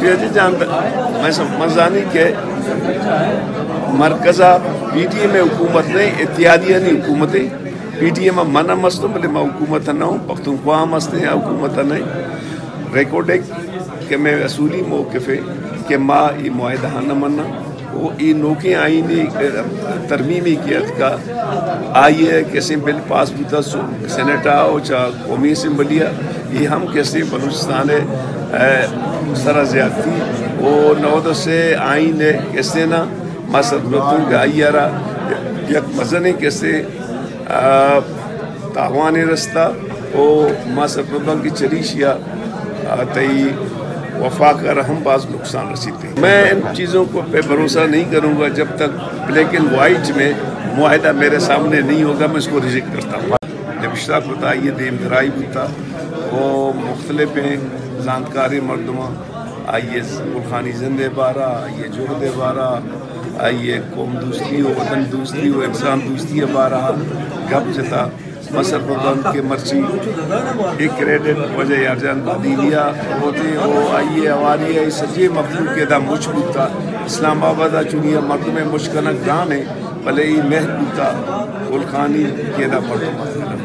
جی جان، میں سم-، من زانی کہ مرکز ءَ پی ٹی ایم ءِ حکومت نہ، اتحادیانی حکومت ءِ۔ پی ٹی ایم ءَ من ہم استوں، بلے ما حکومت ءَ نہ اوں، پختونخوا ہم استیں، حکومت ءَ نہ۔ ریکارڈ ءَ کہ مئے اصولی موقف ہے کہ ما اے معاہدہ ءَ نہ مناں۔ او اے نوکیں آئین ءِ ترمیمی کہ اتکا، آئی ءِ کسیں بل پاس بوتا، سو-، سینیٹ ءَ او چا قومی اسمبلی ءَ، اے ہم کسیں بلوچستان ءِ، اے، سرا زیادتی او نود و سے آئین ءِ کسیں نا، ما سرپد اتوں کہ آئی ءَ را یک مزنیں کسیں، آ، تاوانے رستا او ما سرپد باں کہ چریشی ءَ، آ، تئی وفاق ءَ را ہم باز نقصان رسیتے۔ میں ان چیزوں کو پہ بھروسہ نہیں کروں گا جب تک بلیک اینڈ وائٹ میں معاہدہ میرے سامنے نہیں ہوگا، میں اس کو ریجیکٹ کرتا ہوں۔ نبشتہ کتا، آئی ءِ دیم درائی بوتا او مختلف ہیں زانتکاریں مردماں، آئی ءِ گل خانی زند ءِ بارہ، آئی ءِ جہد ءِ بارہ، آئی ءِ قوم دوستی و وطن دوستی و انسان دوستی ءِ بارہ گپ جتا۔ ما سرپد باں کہ مرچی اے کریڈٹ واجہ یار جان بادینی ءَ ہوتے او آئی ءِ ہواری ءَ اے سجے مخلوق ءِ ادا مچ بوتا۔ اسلام آباد ءَ چونی ءَ مردم ءِ مچ کنگ گران ہے، بلے اے مہر بوتا گل خانی کہ ادا مردم